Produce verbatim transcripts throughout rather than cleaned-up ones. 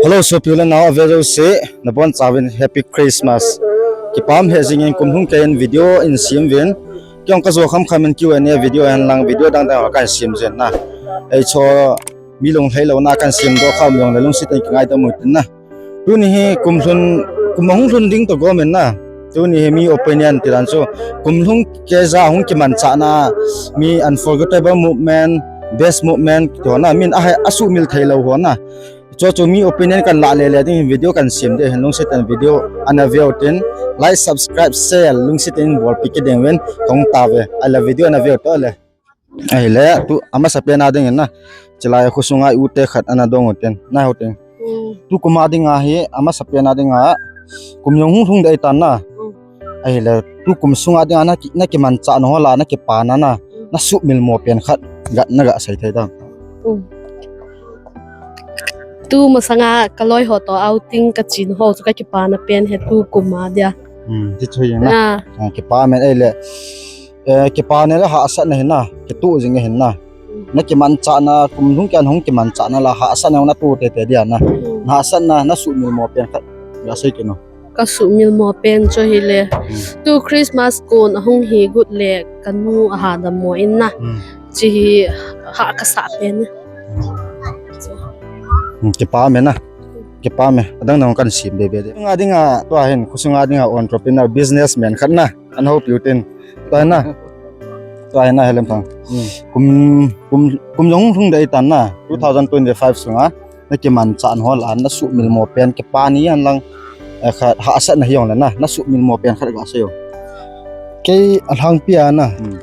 Hello, sopi u le nao, a ve jouse nabon chauvin Happy Christmas. Kipah e, jingin kum lhung kei in video in sem uvin. Kei jong kajo khamkham in Q and A video hen lang video dang dang kahin sem jin na. Ei chu mi lunglhai louna kahin sem doh khah jongle lungset in kingaidam uvin tin na. Tuni hi kum lhun, kum ahung lhun ding toh gom in na. Tuni hi mi opinion ti dan chu kum lhung kei a hung kimanchahna, mi unforgettable moment, best moment ti ho na, min a, asuhmil thei lou ho na. Chu chu mi opinion kahin lah lele ding video kahin sem ding ahin, lungset in video ana veu tin, like, subscribe, share lungset in bolpi kit ding uvin kahung tauve. Ahile video ana veu tau le. Ahile tu amasapen a dingin na, chulai khosunga i u te khat ana dong u tin na, hou tin. Mm. Tu kum a dinga hi amasapen a dinga kum jong hung lhung ding ahitan na. Mm. Ahile tu kum sunga dinga na ki, na kimanchahna ho lah a na kipana na, mm, na suhmil mo pen khat ga, na ga sei thei dem? Mm. Tu masanga ka loi ho toh outing ka chena ho chu ka kipana pen hi tu kum a dia. Hmm, ti chu hi na. Ah. Ah, kipah e, ahile, eh, kipana le hahsatna hi na, kitoh jing ahi na. Hmm. Na kimanchahna, kum lhung kei a hung kimanchahna lah a hahsatna na toh tei tei dia na. Hmm. Na hahsatna, na suhmil mo pen khat ga sei kit o. Ka suhmil mo pen chu ahile, hmm, tu Christmas kon ahung hi got le ka nu aha dam mo in na. Hmm. Chu hi hah kasa pen e. Hmm, kipah e na. Kipah e. Adang dang kahin sem be be ding. Nga dinga, tua hin, khosunga dinga entrepreneur, businessman khat na, ana houpi u tin. Tua hin na. Tua hin na, Helem Thang. Hmm. Kum, kum, kum jong hung lhung ding ahitan na. Two thousand twenty-five sunga na kimanchahna ho lah a na suhmil mo pen, kipana ahi lang, eh, khat hahsatna hi jongle na, na suhmil mo pen khat ga sei o. Kei alhangpi a na. Hmm.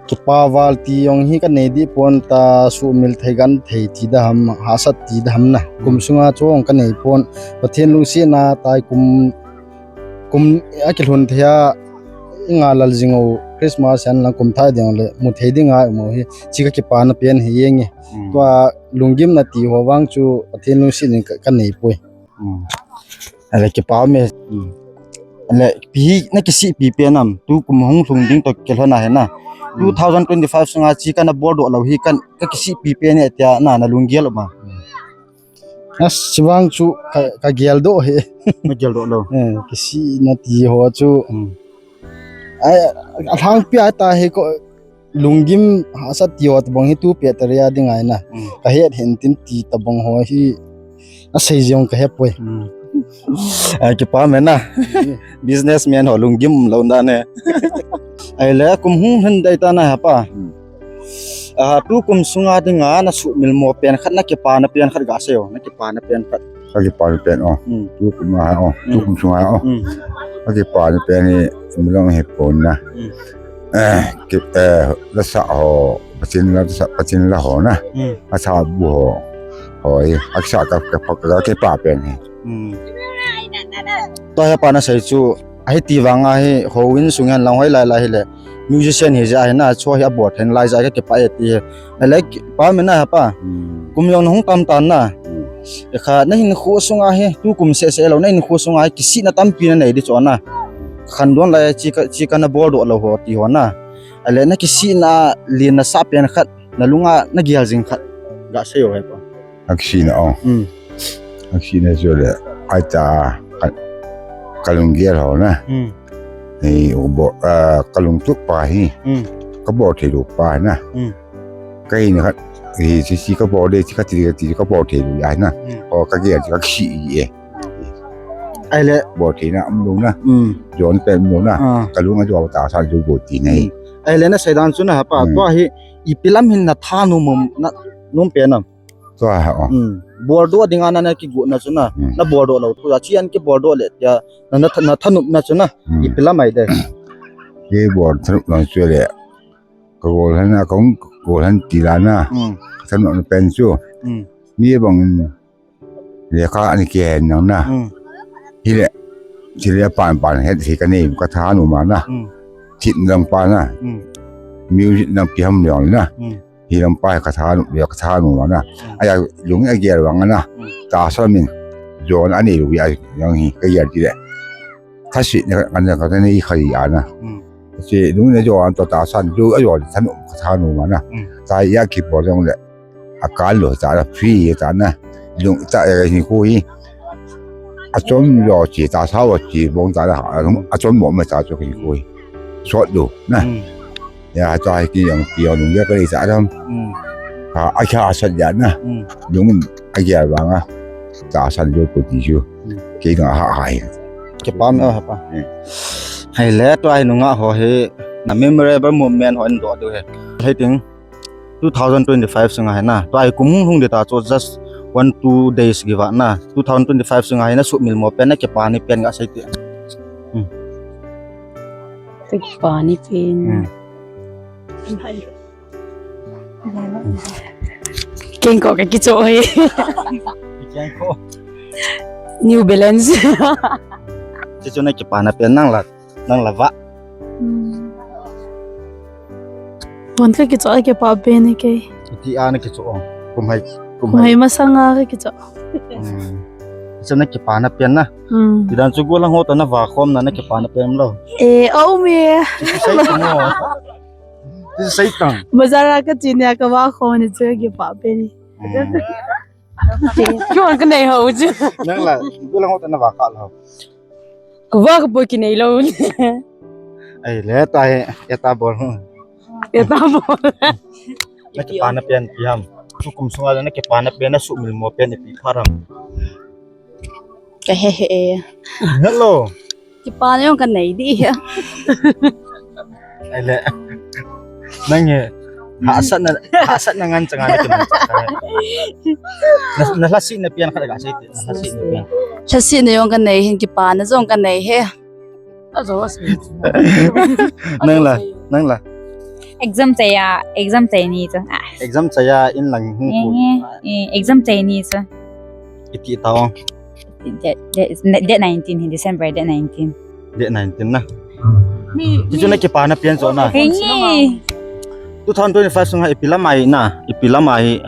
Kipa val ti jong hi ka nei deh pon, ta suhmil thei, gan thei ti ding ham, hahsat ti ding ham na. Hmm. Kum sunga chu jong ka nei pon. Pathen lungsetna tai kum, kum akilhun thei a, i ngai lel jing u Christmas hen lang kum thah ding le, mu thei ding a um u hi, chu ka kipana pen hi jeng e. Hmm. Tua lunggimna ti ho vang chu Pathen lungset in ka, ka nei poi. Hmm. Ahile kipah e. Hmm. Ahile ipi hi na kisihpi pen ham, tu kum hung lhung ding toh kilhon a hi na. Hmm. Two thousand twenty-five sunga chu kana bol doh lou hi ka, ka kisihpi pen e tia na, na lunggel um am? As, chu vang chu ka, ka gel doh e. Na gel doh lou. Eh, kisihna ti ho chu. Hmm. Ai, alhangpi a ta hi ko, lunggim hahsat ti ho tabang hi tu pet tah a ding ahi na. Mm. Ka het hen tin ti tabang ho hi asei jong ka he poi. Mm. Ah, kipah e na. Mm. Businessman ho lunggim lou dan e. Ahile kum hung lhung ding ahitan na hapa. Mm. Ah, tu kum sunga dinga na suhmil mo pen khat, na kipana pen khat ga sei o, na kipana pen khat. Ka kipana pen o. Mm. Tu kum a o. Tu kum sunga o. Mm. Ka kipana pen hi mi lang he pon na. Mm. Eh, ki, eh, la sa ho, Pathen la sa, Pathen la ho na. Mm. A sa bu ho. Ho hi, a sa ka, ka, ka, ka kipa pen hi. Mm. Tua hi pa na sei chu, ahi ti vang a hi, houin sung hen lang hoilai lai hile. Musician hi jeh a hi na, chu hi abol thei lai jeh a ka kipah e ti hi. Ahile kipah e na hapa. Hmm. Kum jong na hung tam tan na. Hmm. E kha, na hinkho sunga hi, tu kum seh seh lou, na hinkho sunga hi, kisihna tampi na nei ding chu na. Khandon lai, chu ka, chu kana bol doh lou ho ti ho na. Ahile na kisihna lenna sa pen khat, na lunga na gel jing khat. Ga sei o hapa. Ka kisihna o. Hmm. Ka kisihna chu le, ahi ta, ka, ka lunggel ho na. Hmm. Hi, u bo, ah, ka lungtup pa hi. Hmm. Ka bol thei lou pa na. Hmm. Ka hina khat, hi, chu chu ka bol ding, chu ka ti, ka ti, ka bol thei lou ahi na. Hmm. O, ka gel, ka kisih e. Ahile. Bol theina um lou na. Hmm. Jon pen um lou na. Ah. Ka lung a jo tahsan jo bol ti na hi. Hmm. Ahile na sei dan chu na hapa, hmm, tua hi, ipi lam hin na thanom, na, nom pen am? Tua hi o. Hmm. Bol doh dinga na, na kigot na chu na. Hmm. Na bol doh lou thu a, chu an kibol doh le tia, na, na, na thanom na chu na. Hmm. Ipi lam ahi de? Kei bol thanom na chu le. Ka gol han na, ka hung gol han ti la na. Hmm. Ka thanom na pen chu. Hmm. Mi bang lekha ana kihen nang na. Hmm. Hile, chule pan pan het hi ka nei, ka thanom a na. Hmm. Thit lang pa na. Hmm. Music lang pi ham lang na. Hmm. Hi lang pa ka thanom, ka thanom a na. Hmm. Ahi a lung a gel vang na. Hmm. Tahsan min. Jon a nei lou a jong hi ka gel ti le. Thasetna ka, ka, ka nei kha a na. Hmm. Chu lung na jo an toh tahsan, jo a jo le thanom, ka thanom a na. Hmm. Tua hi a kibol jong le. A kal lou ta la free ta na. Lung ta e ni ko hi. A chom lo chi ta sa wa chi bong ta la. A chom mo ma ta chu ki ko hi. Sot lu na. Hmm. Ya ta ki yang ki yang lung ya ka li ta ram. Hmm. Ha a cha sa ya na. Hmm. Lung a ya ba nga. Ta san lu ko ti ju. Hmm. Ki nga ha ha. Ki pa me ha pa. Hmm. Hai le to ai nu nga ho he. Na memorable moment ho in do do he. Hai ting. Two thousand twenty-five sunga hi na. Tua hi kum hung hung ding ta chu just one, two days give up na. Two thousand twenty-five sunga hi na sumil mo pen na kipa ni pen ga sei ti. Hmm. Kipa ni pen. Hmm. Keng ko ka kicho hi. Keng ko. New Balance. Ti chu na kipa na pen nang la. Nang la va. Hmm. Von ka kicho a kipa pen ni kei. Iti a na kicho ong. Kum hai, kum hai. Kum hai masanga ka kicho. Hmm. Kicho na kipa na pen na. Hmm. Ti dan chu golang ho ta na va khom na na kipa na pen lo. Eh, o mi. Ti sai tu mo. Ti sai tang. Bazar a ka chi ni a ka va khom ni chu kipa pen ni. Hmm. Kyo ka nei ho chu. Nang la, golang ho ta na va kha lo. Ka va ka boi ki nei lo. Ai le ta he, ya ta bol. Ya ta bol. Na kipa na pen pi ham. Chu kum sunga na kipa na pen na sumil mo pen ni pi pha ram. Ka he he. Hello. Kipa na jong ka nei di he. Ai le. Nang he. Hahsatna, hahsatna ngen chang a na kiman chang a. Na, na lhasi na pen khat ga sei ti, na lhasi na pen. Lhasi na jong ka nei hin kipa na jong ka nei he. Nang la, nang la. Exam chai a, exam chai ni chu. Ah. Exam chai a in lang hung ku. Eh, eh, exam chai ni chu. Iti ta ong. Date, date, date nineteen hi, December date nineteen. Date nineteen na. Ti chu na kipa na pen chu na. Hei ni. Two thousand twenty-five sunga ipi lam a hi na, ipi lam a hi,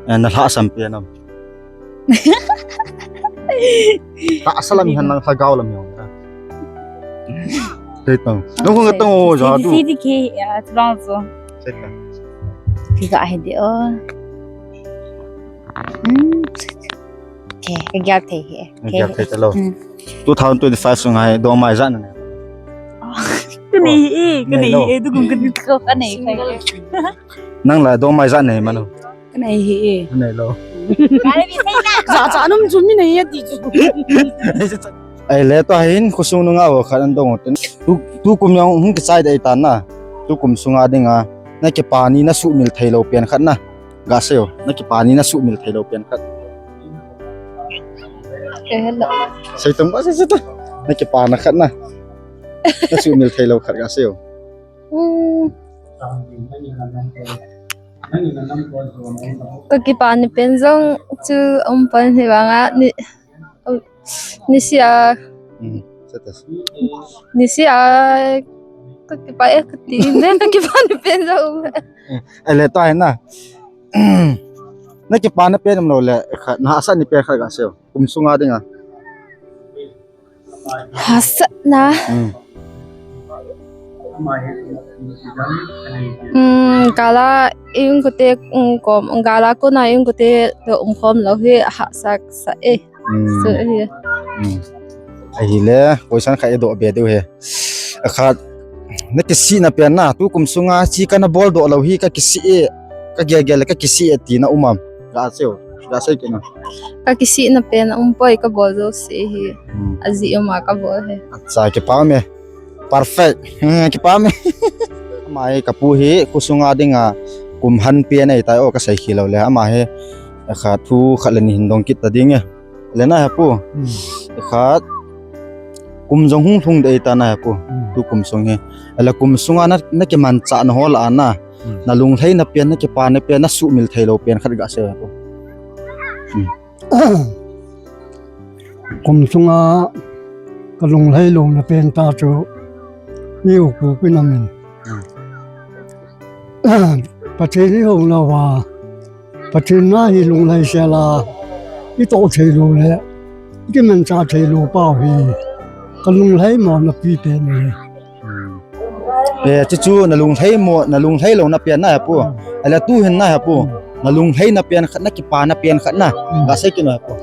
eh, na lhasam pen am. Tahsa lam hi han lang lhagao lam hi hong na. Sei tang. Nang hung tang o ja tu. Sei di ke, ya, tu bang chu. Sei tang. Ki ga he di o. Hmm. Ke, ka gel thei hi. Ka gel thei ta lo. Hmm. Two thousand twenty-five sunga hi dongmai ijat na nei? Ka nei hi e, ka nei hi e, tu kum ka nei ko ka nei ka. Nang la dongmai ijat nei mano? Ka nei hi e. Ka nei lo. Ka nei hi e. Jachat nom chu mi nei e ti chu. Ai le tua hin khosung nunga ho khat an dong u tin. Tu, tu kum jong hung kichai dei tan na. Tu kum sunga dinga na kipa ni na sumil thei lo pen khat na. Ga sei o, na kipa ni na sumil thei lo pen khat. Eh, hello. Sei tang ba sei sei ta. Na kipa na khat na. Na sumil thei lo khat ga sei o. Hmm. Ka kipa ni pen jong chu um pan hi vang a ni. Niseh a. Hmm, status. Niseh a. Ka kipa e ka ti. Ne ka kipa ni pen jong. Hmm, ai le tua hi na. Na kipa na pen um lo le, kha, na hahsat ni pen khat ga sei o. Kum sunga dinga. Hahsatna. Hmm. Hmm, gala in kote, um, kom, gala kona in kote to um khom lo hi hahsa sa e. Hmm. So, eh. Hmm. Ahile, question khat i doh be diu ahi. Khat, na kisihna pen na, tu kum sunga, chi kana bol doh lou hi, ka kisih e, ka gel gel, ka kisih e, tina um am. Ga sei o, ga sei kit na. Ka kisihna pen um poi, ka bol jouse hi. Hmm. Ajeh um a ka bol hi. Acha, kipa me. Perfect. Hmm, kipa me. Ama hi ka pu hi, khosunga dinga kum han pen ahitai o ka sei khel lou le. Ama hi, khat thu khat le ni hin dong kit ta ding e. Le na he pu. Hmm. Khat kum jong hung lhung dei ta na he pu. Hmm. Tu kum sung hi. Le kum sunga na, na kimanchah na ho lah a na. Hmm. Na lunglhaina pen, na kipana pen, na sumil thei lou pen khat ga sei he pu. Hmm. Kum sunga ka lunglhai louna pen ta chu, i u pu pi na min. Hmm. Pathen i hou na va, Pathen na hi lunglhai sel a, i toh thei lou le, i kimanchah thei lou pa hi, ka lunglhai mo na pi pen hi. Hmm. Eh, chu chu na lunglhai mo, na lunglhai louna pen na he pu. Hmm. Ahile tu hin na he pu. Hmm. nalungheina pen khat, nakipana pen khat na. Hmm. Gasei kit un hepu.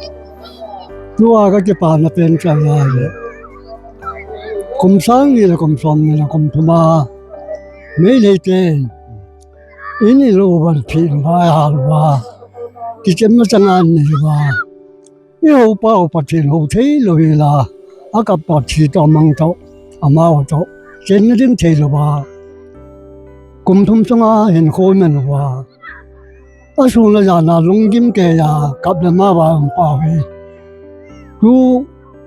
Tua kakipana pen chu ahile, kum sang ni le kum som ni le kum thum a, Meitei ten in, in lou van phin vai hal va, kichem na chang an ni va. I houpa u Pathen hou thei lou hi la, akap pa thi toh mang toh, amau toh, chenna ding thei lou va. Kum thum sunga hin khoi men lou va. Asung le jan a lunggim kei a kap le ma va um pa hi. Tu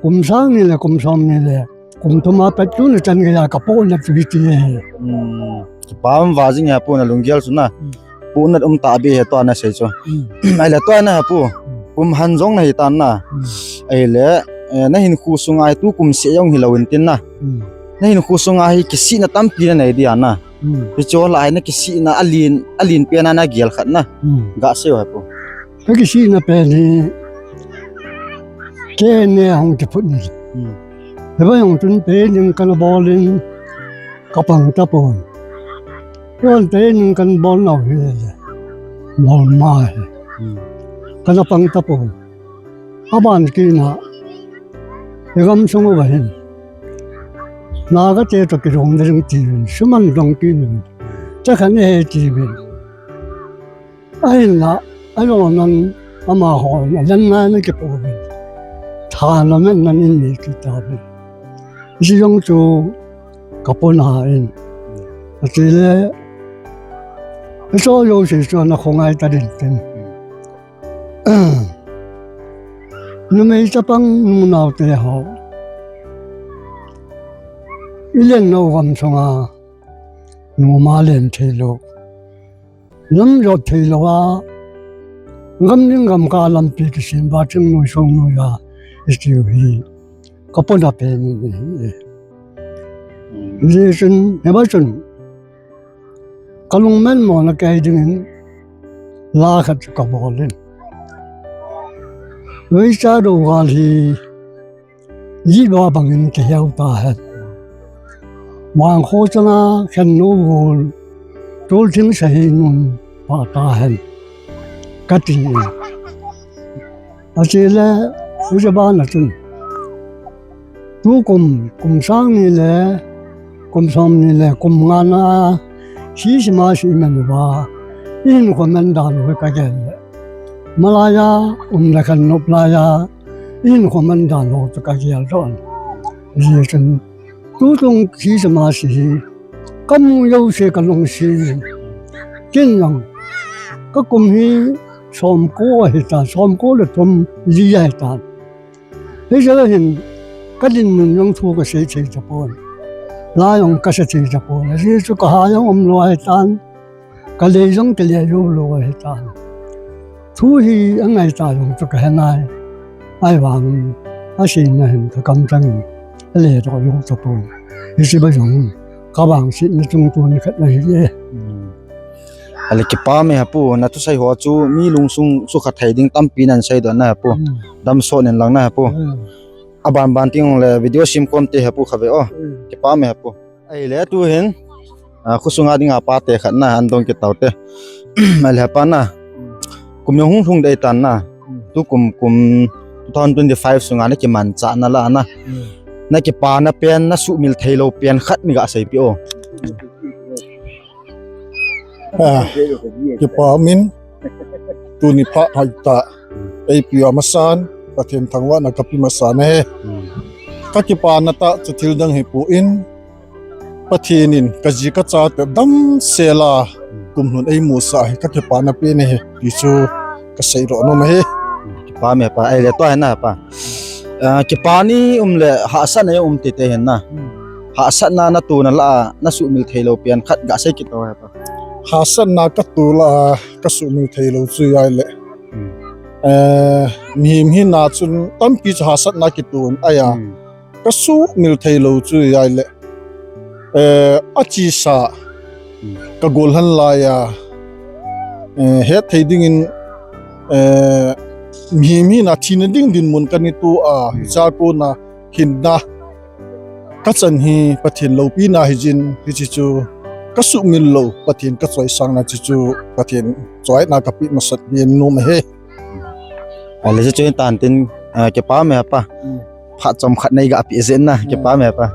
kum sang ni le kum som ni le kum thum a pat tu na chan gei a kapohna chu hiti e. Hmm. Kipa um va jing e hepu, nalunggel chu na. Hmm. Pohnat um tahbeh e tua nasei chu. Hmm. Ahile tua na hepu. Hmm. Kum han jong nahi tan na. Hmm. Ahile, eh, nahinkho sunga hi tu kum seh jong hilou in tin na. Hmm. Nahinkho sunga hi kisihna tampi nanei dia na. Hmm. Hiche ho lah a hi nakisihna alen, alen pen a nagel khat na. Hmm. Gasei o hepu. Kakisihna pen hi, kei ne hung kiphut ni. Hmm. Hiva jong chun training kana bol in, kapang tapon. Hiva training kana bol nau hi, bol ma hi. Hmm. Kana pang tapon. Aban kit na, i gamsung uva hin, Naga te toh kidong ding tivin, suman dong kit uvin, chakhat nahe tivin. Ahinla, alona, amaho, alanna nakipouvin. Thana man nan in nei kit tauvin. Hiche jong chu kapona in. Atile, hiche jouse chu ana khongai ta ding tin. Numei chapang nunao te ho. I len nau gamsunga, numa len thei lou. Lam jot thei lou a, gam ding gam kah lampi kisem va thing noi song noi a, i tiu hi, kapona pen in ahi e. Hijeh chun, hiva chun, kalung manmo na kei dingin, la khat chu kabol in. Veicha dou gal hi, Jihva bangin kiheu tahen. Vangkho changa khennu gul, tulthing sahi nun pha tahen. Kati. Achele, ujabana chun. Tukum, kum sang ni le, kum som ni le, kum nga na, Christmas iman uva, ihinkho man dan u hi kagel le. Malaiya, um le khan nop laiya, ihinkho man dan u chu kagel doh in. Hijeh chun, tuchung Christmas hi, kamu jouse kalungset in. Ken jong, kakum hi, somko ahitan, somko le thum li ahitan. Hijeh hin, kadinmun jong thu kasei thei tapon. La jong kasa thei tapon. Ajeh chu kaha jong umlou ahitan. Kalei jong kile joulou ahitan. Thu hi angaita jong chu kahe nai. Ahivangin, aseina hin kakam changin, ale toh jou tapon. Hiche ba jong, kavangsetna chungchon khat ahi e. Hmm. Ale kipah e hapu, nathusei ho chu mi lungsung sukha thei ding tampi nahin seidoh na hapu. Hmm. Damsot in lang na hapu. Hmm. Aban ban teng le video sem kom te hapu kha ve o. Hmm. Kipah e hapu. Ahile tuhin, ah, khosunga dinga pate khat na, andong kit taute. Ale hapa na. Hmm. Kum jong hung lhung dei tan na. Hmm. Tukum, kum two thousand twenty-five sunga nakimanchah na lah a na. Hmm. Nakipana pen, nasuhmil theilou pen khat nei gaseipi o. Hmm. Ah, kipah in, tuni phat hita, eipe amasan, Pathen thangvahna kape masan ahi. Hmm. Kakipana tah chu thil dang hipon, Pathen in kaji kachate damsel a, kum lhun eimusah hi kakipana pen ahi, ti chu kaseidoh nom ahi. Kipah e pa, ahile tua hi na pa. Ah, kipana um le hahsatna um teitei ahi na. Hmm. Hahsatna natoh na lah a, nasuhmil theilou pen khat gasei kit tau he pa. Hahsatna katoh lah a, kasuhmil theilou chu ahile. Hmm. Eh, mihem hina chun tampi chu hahsatna kitoh ahi a. Hmm. Kasuhmil theilou chu ahile. Eh, achesa. Hmm. Kagol lhan laiya. Eh, hetthei dingin, eh, mihem hina thina ding dinmun kana toh a. Hmm. Hichea kona hinna kachan hi Pathen loupina hijin, hiche chu Kasumil lou, Pathen kachoisang na chu chu, Pathen choina kapeh masat ding nom ahi. Ale chu chu tan tin, ah, kipa me apa. Hmm. Phat chomkhat nei ga pe jin na, hmm, kipa me apa.